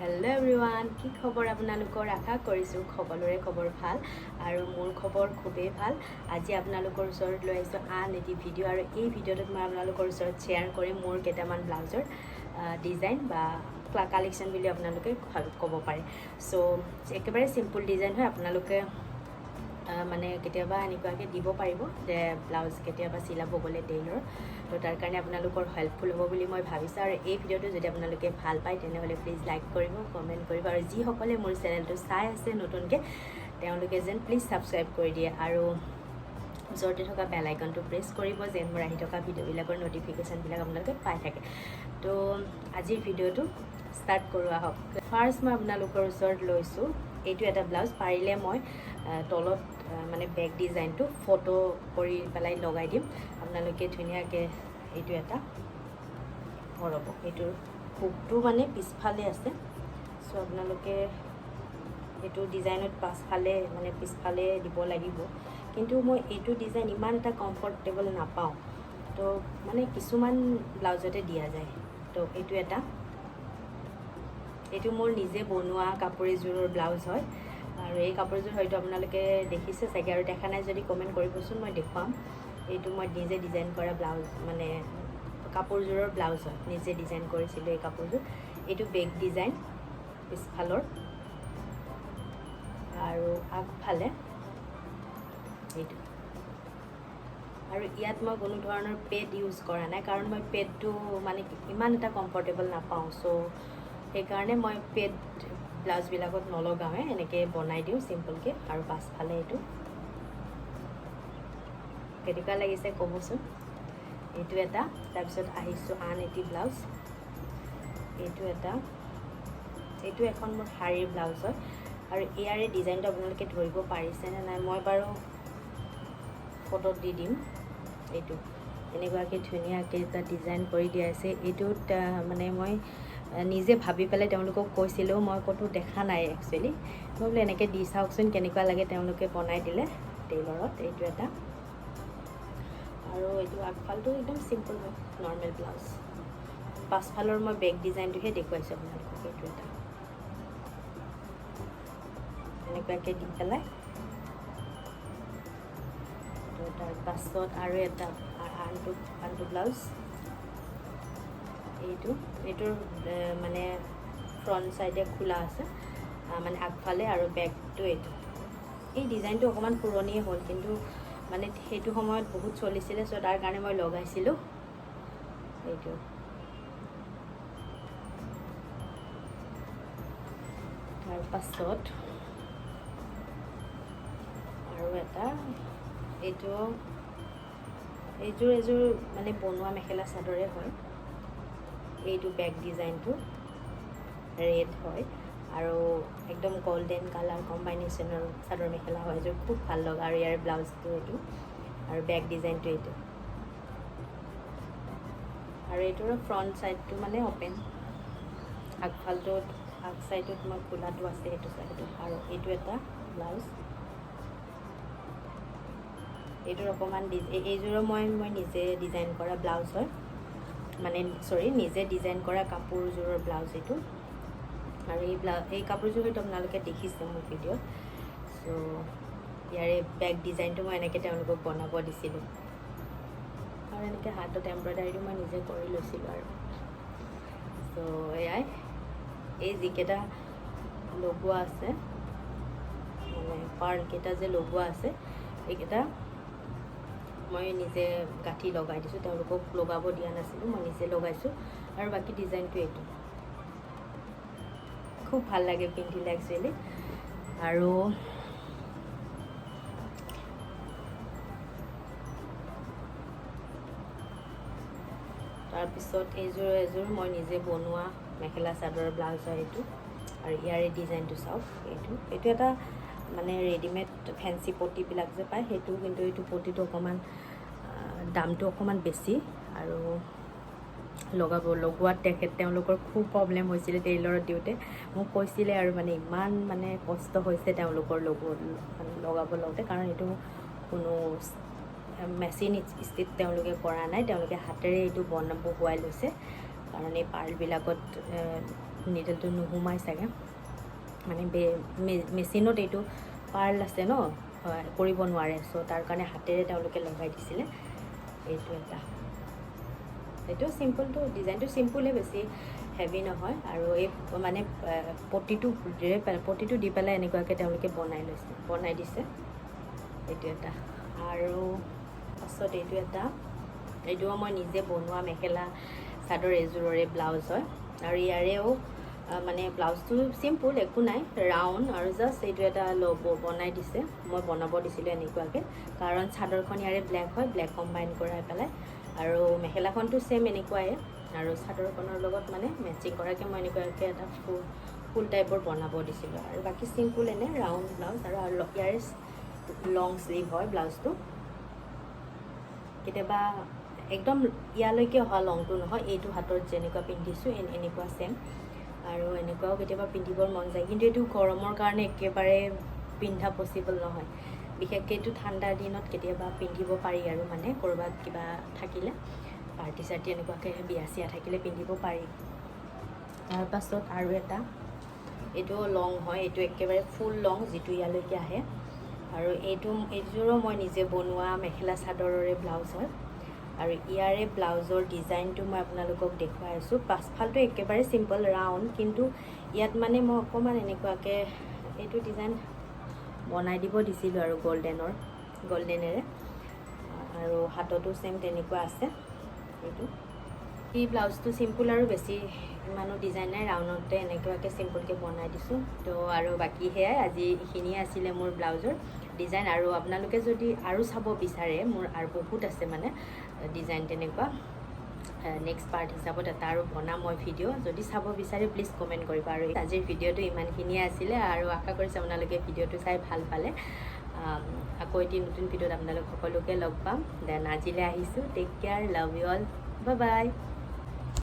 Hello' everyone, কি খবৰ আপোনালোকৰ? আশা কৰিছোঁ সকলোৰে খবৰ ভাল আৰু মোৰ খবৰ খুবেই ভাল। আজি আপোনালোকৰ ওচৰত লৈ আহিছোঁ আন এটি ভিডিঅ' আৰু এই ভিডিঅ'টোত মই আপোনালোকৰ ওচৰত শ্বেয়াৰ কৰিম মোৰ কেইটামান ব্লাউজৰ ডিজাইন বা কালেকশ্যন বুলি আপোনালোকে ক'ব পাৰে। চ' একেবাৰে চিম্পুল ডিজাইন হয়। আপোনালোকে মানে কেতিয়াবা এনেকুৱাকৈ দিব পাৰিব যে ব্লাউজ কেতিয়াবা চিলাব গ'লে টেইলৰ, তো তাৰ কাৰণে আপোনালোকৰ হেল্পফুল হ'ব বুলি মই ভাবিছোঁ। আৰু এই ভিডিঅ'টো যদি আপোনালোকে ভাল পায়, তেনেহ'লে প্লিজ লাইক কৰিব, কমেণ্ট কৰিব আৰু যিসকলে মোৰ চেনেলটো চাই আছে নতুনকৈ, তেওঁলোকে যেন প্লিজ ছাবস্ক্ৰাইব কৰি দিয়ে আৰু ওচৰতে থকা বেল আইকনটো প্ৰেছ কৰিব, যেন মোৰ আহি থকা ভিডিঅ'বিলাকৰ ন'টিফিকেশ্যনবিলাক আপোনালোকে পাই থাকে। তো আজিৰ ভিডিঅ'টো ষ্টাৰ্ট কৰোঁ আহক। ফাৰ্ষ্ট মই আপোনালোকৰ ওচৰত লৈছোঁ এইটো এটা ব্লাউজ। পাৰিলে মই তলত মানে বেক ডিজাইনটো ফটো কৰি পেলাই লগাই দিম, আপোনালোকে ধুনীয়াকৈ। এইটো এটা ৰ'ব, এইটোৰ হুকটো মানে পিছফালে আছে। চ' আপোনালোকে এইটো ডিজাইনত পাছফালে মানে পিছফালে দিব লাগিব। কিন্তু মই এইটো ডিজাইন ইমান এটা কমফৰ্টেবল নাপাওঁ, তো মানে কিছুমান ব্লাউজতে দিয়া যায়। তো এইটো এটা, এইটো মোৰ নিজে বনোৱা কাপোৰ এযোৰৰ ব্লাউজ হয় আৰু এই কাপোৰযোৰ হয়তো আপোনালোকে দেখিছে চাগে আৰু দেখা নাই যদি কমেণ্ট কৰিবচোন, মই দেখুৱাম। এইটো মই নিজে ডিজাইন কৰা ব্লাউজ, মানে কাপোৰযোৰৰ ব্লাউজ হয়। নিজে ডিজাইন কৰিছিলোঁ এই কাপোৰযোৰ। এইটো বেক ডিজাইন পিছফালৰ আৰু আগফালে এইটো। আৰু ইয়াত মই কোনো ধৰণৰ পেড ইউজ কৰা নাই, কাৰণ মই পেডটো মানে ইমান এটা কমফৰ্টেবল নাপাওঁ। চ' সেইকাৰণে মই পেড ব্লাউজবিলাকত নলগাওঁৱে, এনেকৈ বনাই দিওঁ চিম্পলকৈ। আৰু পাছফালে এইটো। কেনেকুৱা লাগিছে ক'বচোন। এইটো এটা। তাৰপিছত আহিছোঁ আন এটি ব্লাউজ। এইটো এটা, এইটো এখন মোৰ শাৰীৰ ব্লাউজ হয় আৰু ইয়াৰে ডিজাইনটো আপোনালোকে ধৰিব পাৰিছেনে নাই, মই বাৰু ফটোত দি দিম। এইটো এনেকুৱাকৈ ধুনীয়াকৈ এটা ডিজাইন কৰি দিয়া আছে। এইটোত মানে মই নিজে ভাবি পেলাই তেওঁলোকক কৈছিলোঁ, মই ক'তো দেখা নাই একচুৱেলি। মই বোলো এনেকৈ দি চাওকচোন কেনেকুৱা লাগে। তেওঁলোকে বনাই দিলে টেইলৰত। এইটো এটা আৰু এইটো আগফালটো একদম চিম্পল হয়, নৰ্মেল ব্লাউজ। পাছফালৰ মই বেক ডিজাইনটোহে দেখুৱাইছোঁ আপোনালোকক। এইটো এটা এনেকুৱাকৈ দি পেলাই। তো তাৰপাছত আৰু এটা আনটো ব্লাউজ এইটো। এইটোৰ মানে ফ্ৰণ্ট চাইডে খোলা আছে, মানে আগফালে আৰু বেকটো এইটো। এই ডিজাইনটো অকণমান পুৰণিয়ে হ'ল, কিন্তু মানে সেইটো সময়ত বহুত চলিছিলে, চ' তাৰ কাৰণে মই লগাইছিলোঁ এইটো। তাৰপাছত আৰু এটা এইটো। এইযোৰ এযোৰ মানে বনোৱা মেখেলা চাদৰে হয়। এইটো বেক ডিজাইনটো ৰেড হয় আৰু একদম গল্ডেন কালাৰ কম্বাইনেশ্যনৰ চাদৰ মেখেলা হয় এযোৰ, খুব ভাল লগা। আৰু ইয়াৰ ব্লাউজটো এইটো আৰু বেক ডিজাইনটো এইটো। আৰু এইটোৰ ফ্ৰণ্ট চাইডটো মানে অ'পেন, আগফালটোত আগ চাইডত মই খোলাটো আছে সেইটো চাইডত। আৰু এইটো এটা ব্লাউজ। এইটোৰ অকণমান এইযোৰো মই নিজে ডিজাইন কৰা ব্লাউজ হয়, মানে চৰি, নিজে ডিজাইন কৰা কাপোৰযোৰৰ ব্লাউজ এইটো। আৰু এই কাপোৰযোৰ হয়তো আপোনালোকে দেখিছে মোৰ ভিডিঅ'ত। চ' ইয়াৰে বেক ডিজাইনটো মই এনেকৈ তেওঁলোকক বনাব দিছিলোঁ আৰু এনেকৈ হাতত এম্ব্ৰইডাৰীটো মই নিজে কৰি লৈছিলোঁ। আৰু চ' এয়াই, এই যিকেইটা লগোৱা আছে, মানে পাৰ্লকেইটা যে লগোৱা আছে, এইকেইটা মই নিজে গাঁঠি লগাই দিছোঁ। তেওঁলোকক লগাব দিয়া নাছিলোঁ, মই নিজে লগাইছোঁ। আৰু বাকী ডিজাইনটো এইটো। খুব ভাল লাগে পিন্ধিলে একচুৱেলি। আৰু তাৰপিছত এইযোৰ এযোৰ মই নিজে বনোৱা মেখেলা চাদৰৰ ব্লাউজ হয় এইটো। আৰু ইয়াৰে ডিজাইনটো চাওক এইটো। এইটো এটা মানে ৰেডিমেড ফেঞ্চি পটিবিলাক যে পায় সেইটো, কিন্তু এইটো পটিটো অকণমান দামটো অকণমান বেছি আৰু লগোৱাত তেওঁলোকৰ খুব প্ৰব্লেম হৈছিলে টেইলৰত দিওঁতে মোক কৈছিলে। আৰু মানে ইমান মানে কষ্ট হৈছে তেওঁলোকৰ মানে লগাব লওঁতে, কাৰণ এইটো কোনো মেচিন ষ্টিচ তেওঁলোকে কৰা নাই, তেওঁলোকে হাতেৰে এইটো বহুৱাই লৈছে, কাৰণ এই পাৰ্লবিলাকত নিডলটো নোসোমাই চাগে। মানে মেচিনত এইটো পাৰ্ল আছে ন, হয়, কৰিব নোৱাৰে। চ' তাৰ কাৰণে হাতেৰে তেওঁলোকে লগাই দিছিলে। এইটো এটা, এইটো চিম্পলটো, ডিজাইনটো চিম্পুলে, বেছি হেভি নহয়। আৰু এই মানে পতিটো দি পেলাই এনেকুৱাকৈ তেওঁলোকে বনাই লৈছে, বনাই দিছে। এইটো এটা। আৰু পাছত এইটো এটা, এইটোও মই নিজে বনোৱা মেখেলা চাদৰ এযোৰৰে ব্লাউজ হয়। আৰু ইয়াৰেও মানে ব্লাউজটো চিম্পুল, একো নাই, ৰাউণ্ড আৰু জাষ্ট এইটো এটা ল'ব বনাই দিছে। মই বনাব দিছিলোঁ এনেকুৱাকৈ, কাৰণ চাদৰখন ইয়াৰে ব্লেক হয়, ব্লেক কম্বাইন কৰাই পেলাই। আৰু মেখেলাখনটো ছেইম এনেকুৱাই আৰু চাদৰখনৰ লগত মানে মেচিং কৰাকৈ মই এনেকুৱাকৈ এটা ফুল ফুল টাইপৰ বনাব দিছিলোঁ। আৰু বাকী চিম্পুল এনে ৰাউণ্ড ব্লাউজ। আৰু ইয়াৰে লং শ্লিভ হয় ব্লাউজটো। কেতিয়াবা একদম ইয়ালৈকে অহা লংটো নহয়, এইটো হাতত যেনেকুৱা পিন্ধিছোঁ এনেকুৱা ছেম। আৰু এনেকুৱাও কেতিয়াবা পিন্ধিবৰ মন যায়, কিন্তু এইটো গৰমৰ কাৰণে একেবাৰে পিন্ধা পচিবল নহয়। বিশেষকৈ এইটো ঠাণ্ডাৰ দিনত কেতিয়াবা পিন্ধিব পাৰি আৰু মানে ক'ৰবাত কিবা থাকিলে, পাৰ্টি চাৰ্টি এনেকুৱাকৈ বিয়া চিয়া থাকিলে পিন্ধিব পাৰি। তাৰপাছত আৰু এটা, এইটোও লং হয়। এইটো একেবাৰে ফুল লং, যিটো ইয়ালৈকে আহে। আৰু এইযোৰো মই নিজে বনোৱা মেখেলা চাদৰৰে ব্লাউজ হয়। আৰু ইয়াৰে ব্লাউজৰ ডিজাইনটো মই আপোনালোকক দেখুৱাই আছোঁ। পাছফালটো একেবাৰে চিম্পল ৰাউণ্ড, কিন্তু ইয়াত মানে মই অকণমান এনেকুৱাকৈ এইটো ডিজাইন বনাই দিব দিছিলোঁ আৰু গল্ডেনেৰে। আৰু হাততো ছেইম তেনেকুৱা আছে। এইটো এই ব্লাউজটো চিম্পুল আৰু বেছি ইমানো ডিজাইন নাই, ৰাউণ্ডতে এনেকুৱাকৈ চিম্পুলকৈ বনাই দিছোঁ। তো আৰু বাকী সেয়াই, আজি এইখিনিয়ে আছিলে মোৰ ব্লাউজৰ ডিজাইন। আৰু আপোনালোকে যদি আৰু চাব বিচাৰে, মোৰ আৰু বহুত আছে মানে ডিজাইন তেনেকুৱা। নেক্সট পাৰ্ট হিচাপত এটা আৰু বনাম মই ভিডিঅ'। যদি চাব বিচাৰে, প্লিজ কমেণ্ট কৰিব। আৰু আজিৰ ভিডিঅ'টো ইমানখিনিয়ে আছিলে আৰু আশা কৰিছোঁ আপোনালোকে ভিডিঅ'টো চাই ভাল পালে। আকৌ এটি নতুন ভিডিঅ'ত আপোনালোক সকলোকে লগ পাম। Then আজিলৈ আহিছোঁ। Take care, love you all, bye bye.